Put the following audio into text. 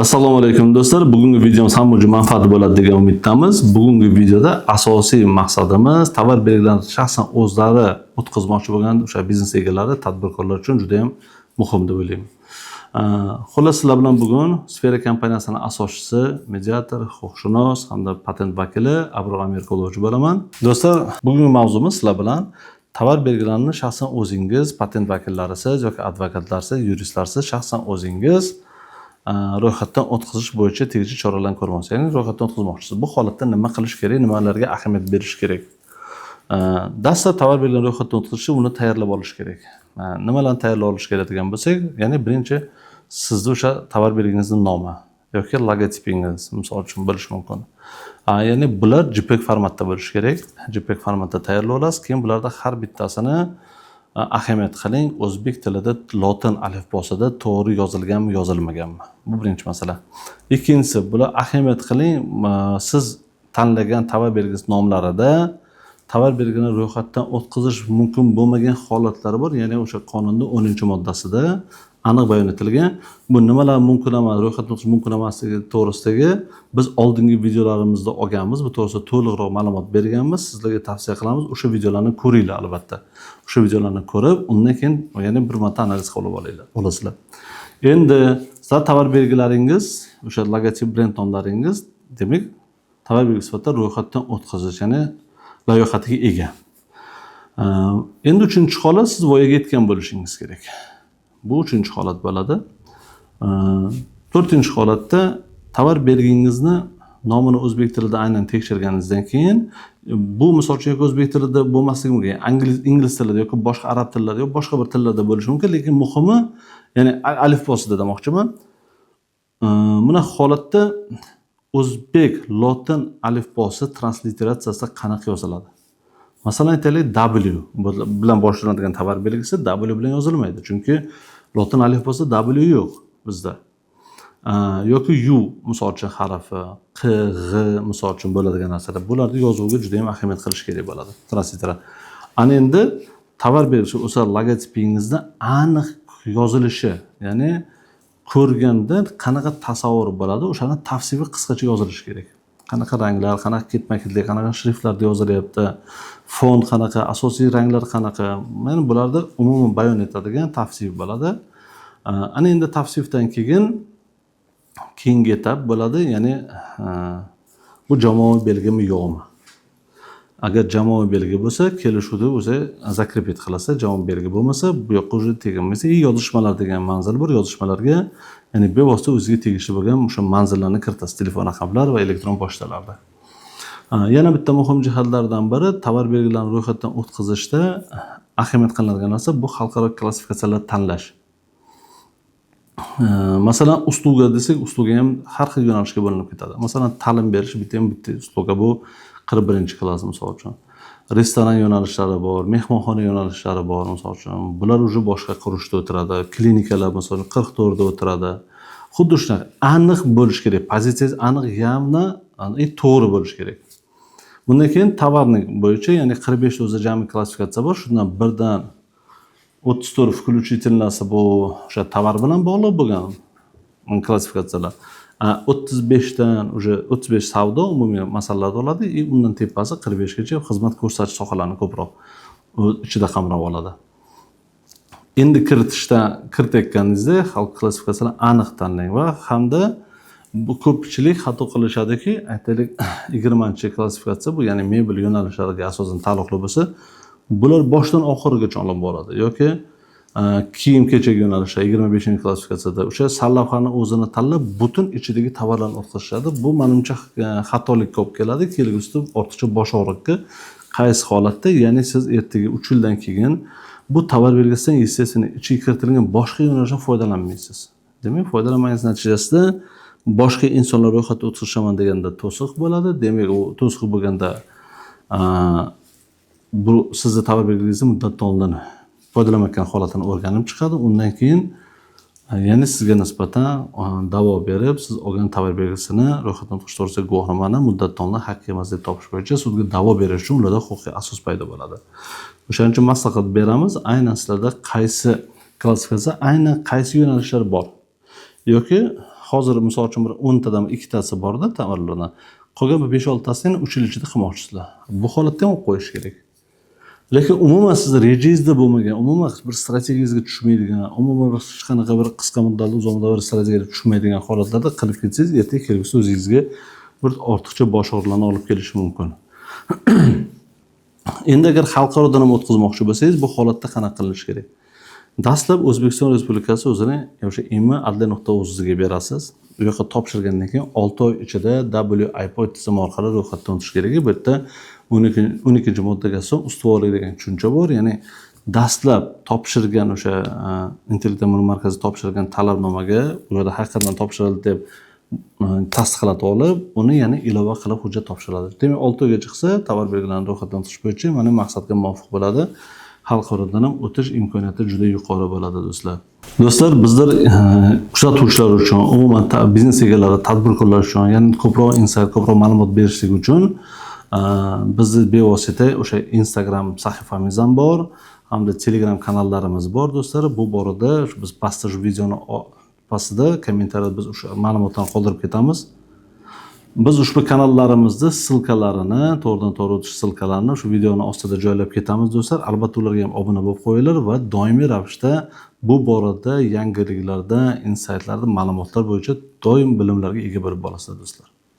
Assalomu alaykum, do'stlar. Bugungi videomiz hamma uchun manfaatli bo'ladi degan umiddamiz. Bugungi videoda asosiy maqsadimiz tovar belgilarini shaxsan o'zlari o'tkazmoqchi bo'lgan o'sha biznes egalari, tadbirkorlar uchun juda ham muhim deb o'ylayman. Xullas, sizlar bilan bugun Sfera kompaniyasining asoschisi, mediator, huquqshunos hamda patent vakili Abror Amirqulovich bo'laman. Do'stlar, bugungi mavzumiz sizlar bilan tovar belgilarini shaxsan o'zingiz, patent vakillarisiz yoki advokatlarsiz, yuristlarsiz shaxsan o'zingiz ro'yxatdan o'tkazish bo'yicha tegishli choralarni ko'rmoqchisiz, ya'ni ro'yxatdan o'tkazmoqchisiz. Bu holatda nima qilish kerak, nimalarga ahamiyat berish kerak? Dastlab tovar belgilarini ro'yxatdan o'tkazishni, uni tayyorlab olish kerak. Nimalarni tayyorlab olish kerak degan bo'lsak, ya'ni birinchi sizni o'sha tovar belgingizni nomi yoki logotipingiz, misol uchun, bo'lishi mumkin. Ya'ni bular JPEG formatda bo'lishi kerak. JPEG formatda tayyorlab olasiz. Keyin bularda har bittasini ahamiyat qiling, o'zbek tilida lotin alifbosida to'g'ri yozilganmi, yozilmaganmi, bu birinchi masala. Ikkinchisi, bular ahamiyat qiling, siz tanlagan tovar belgisi nomlarida tovar belgini ro'yxatdan o'tkazish mumkin bo'lmagan holatlari bor. Ya'ni o'sha qonunda 10-moddasida aniq bayon etilgan. Bu nimalar mumkin emas, ro'yxatdan o'tkazish mumkin emasligi to'g'risidagi biz oldingi videolarimizda olganmiz, bu to'g'risida to'liqroq ma'lumot berganmiz. Sizlarga tavsiya qilamiz, o'sha videolarni ko'ringlar. Albatta, o'sha videolarni ko'rib, undan keyin yana bir marta analiz qilib olinglar, olasizlar. Endi sizlar tovar belgilaringiz, o'sha logotip, brend nomlaringiz, demak, tovar belgisi sifatida ro'yxatdan o'tkazish, ya'ni layoqatiga ega. Endi uchinchi holat, siz voyaga yetgan bo'lishingiz kerak. Bu uchinchi holat bo'ladi. To'rtinchi holatda tovar belgingizni nomini o'zbek tilida aynan tekshirganingizdan keyin, bu, misol uchun, yoki o'zbek tilida bo'lmasligi mumkin, ingliz tilida yoki boshqa arab tillarida yoki boshqa bir tillarda bo'lishi mumkin, lekin muhimi, ya'ni alifbosida demoqchiman. Bunaqa holatda o'zbek lotin alifbosi transliteratsiyasida qanaqa yoziladi? Masalan, aytaylik, W bilan boshlanadigan tovar belgisi W bilan yozilmaydi, chunki lotin alifbosida W yo'q bizda. Yoki U, misol uchun, harfi, Q, G'I, misol uchun, bo'ladigan narsalar, bularni yozuvga juda yam ahamiyat qilish kerak bo'ladi transliteratsiya. Ana endi tovar belgisi, o'sha logotipingizni aniq yozilishi, ya'ni ko'rganda qanaqa tasavvur bo'ladi, o'shani tavsifi qisqacha yozilishi kerak. Qanaqa ranglar, qanaqa ketma ketlik, qanaqa shriftlarda yozilyapti, fon qanaqa, asosiy ranglar qanaqa, mana bularni umuman bayon etadigan tavsif bo'ladi. Ana endi tavsifdan keyin keyingi etap bo'ladi, ya'ni bu jamoaviy belgimi, yo'qmi. Agar jamoaviy belgi bo'lsa, kelishuvda o'zi закрепить qilasa, jamoaviy belgi bo'lmasa, bu yoqqa уже teginmaysa. И yozishmalar degan manzil bor. Yozishmalarga, ya'ni bevosita o'ziga tegishli bo'lgan o'sha manzillarni kiritasiz, telefon raqamlar va elektron pochtalarda. Yana bitta muhim jihatlardan biri, tovar belgilarini ro'yxatdan o'tkazishda ahamiyat qilinadigan narsa, bu xalqaro klassifikatsiyalar tanlash. Masalan, услуга desak, услуга ham har xil yo'nalishga bo'linib ketadi. Masalan, ta'lim berish bitta ham bitta услуга, bu 41-klass, misol uchun. Restoran yo'nalishlari bor, mehmonxona yo'nalishlari bor, misol uchun, bular уже boshqa qurishda o'tiradi. Klinikalar, misol uchun, 44da o'tiradi. Xuddi shunaqa aniq bo'lishi kerak, pozitsiyangiz aniq, явно и to'g'ri bo'lishi kerak. Bundan keyin tovarni bo'yicha, ya'ni 45ta o'zi jami klassifikatsiya bor, shundan 1dan 34 включительно si bu o'sha tovar bilan bog'liq bo'lgan klassifikatsiyalar. 35dan уже 35 savdo umumiy masalalarda oladi и undan tepasi 45gacha xizmat ko'rsatish sohalarini ko'proq o'z ichida qamrab oladi. Endi kiritishda, kiritayotganingizda xalq klassifikatsiyalarni aniq tanlang. Va hamda bu ko'pchilik xato qilishadiki, aytaylik, 20-klassifikatsiya, bu ya'ni mebel yo'nalishlariga asosan taalluqli bo'lsa, bular boshdan oxirigacha olib boradi. Yoki kiyim kechak yo'nalishi 25-klassifikatsiyada o'sha sarlavhani o'zini tanlab, butun ichidagi tovarlarni o'tkazishadi. Bu, manimcha, xatolikka olib keladi, kelgusida ortiqcha bosh og'riqqa. Qaysi holatda? Ya'ni siz ertaga 3 yildan keyin bu tovar belgisidan, естественно, ichiga kiritilgan boshqa yo'nalishdan foydalanmaysiz. Demak, foydalanmagangiz natijasida boshqa insonlar ro'yxatga o'tkazishaman deganda to'siq bo'ladi. Demak, u to'siq bo'lganda bu sizni tovar belgingizni muddatdan oldin foydalanmayotgan holatini o'rganib chiqadi. Undan keyin ya'ni sizga nisbatan da'vo berib, siz olgan tovar belgisini ro'yxatdan o'tkazish to'g'risidagi guvohnomani muddatdan oldin haqiqiy emas deb topish bo'yicha sudga da'vo berish uchun ularda huquqiy asos paydo bo'ladi. O'shaning uchun maslahat beramiz, aynan sizlarda qaysi klassifikatsiya, aynan qaysi yo'nalishlar bor yoki Hozir, misol uchun, bir 10 tadan ikkitasi borda tovarlardan, qolgan bir besh oltitasini 3 yil ichida qilmoqchisizlar. Bu holatda ham olib qo'yish kerak. Lekin umuman sizni rejangizda bo'lmagan, umuman bir strategiyangizga tushmaydigan, umuman bir hech qanaqa bir qisqa muddatli, uzoq muddatli bir strategiyaga tushmaydigan holatlarda qilib ketsangiz, ertaga kelgusida o'zingizga bir ortiqcha bosh og'riqlarni olib kelishi mumkin. Endi agar xalqarodan ham o'tkazmoqchi bo'lsangiz, bu holatda qanaqa qilinishi kerak? Dastlab O'zbekiston Respublikasi o'zini o'sha IMI adliya.uzga berasiz. U yoqqa topshirgandan keyin 6 oy ichida WIPO tizimi orqali ro'yxatdan o'tish kerak. Bu yerda 12-moddaga asosan ustuvorlik degan tushuncha bor, ya'ni dastlab topshirgan o'sha intellektual mulk markazi topshirgan talabnomaga u yerda haqiqatdan topshirildi deb tasdiqlatib olib, uni yana ilova qilib hujjat topshiriladi. Demak, 6 oyga chiqsa, tovar belgilarini ro'yxatdan o'tish bo'yicha mana maqsadga muvofiq bo'ladi, xalqarodan ham o'tish imkoniyati juda yuqori bo'ladi, do'stlar. Do'stlar, bizlar kuzatuvchilar uchun, umuman biznes egalari, tadbirkorlar uchun yana ko'proq insight, ko'proq ma'lumot berishlik uchun bizni bevosita o'sha Instagram sahifamiz ham bor hamda Telegram kanallarimiz bor, do'stlar. Bu borada biz pastda, shu videoni pastida kommentariyada biz o'sha ma'lumotlarni qoldirib ketamiz. Biz ushbu kanallarimizni ссылка larini, to'g'ridan to'g'ri o'tish ссылка larini shu videoni ostida joylab ketamiz, do'stlar. Albatta ularga ham obuna bo'lib qo'yinglar va doimiy ravishda bu borada yangiliklarda, insaytlarda, ma'lumotlar bo'yicha doim bilimlarga ega bo'lib borasizlar, do'stlar.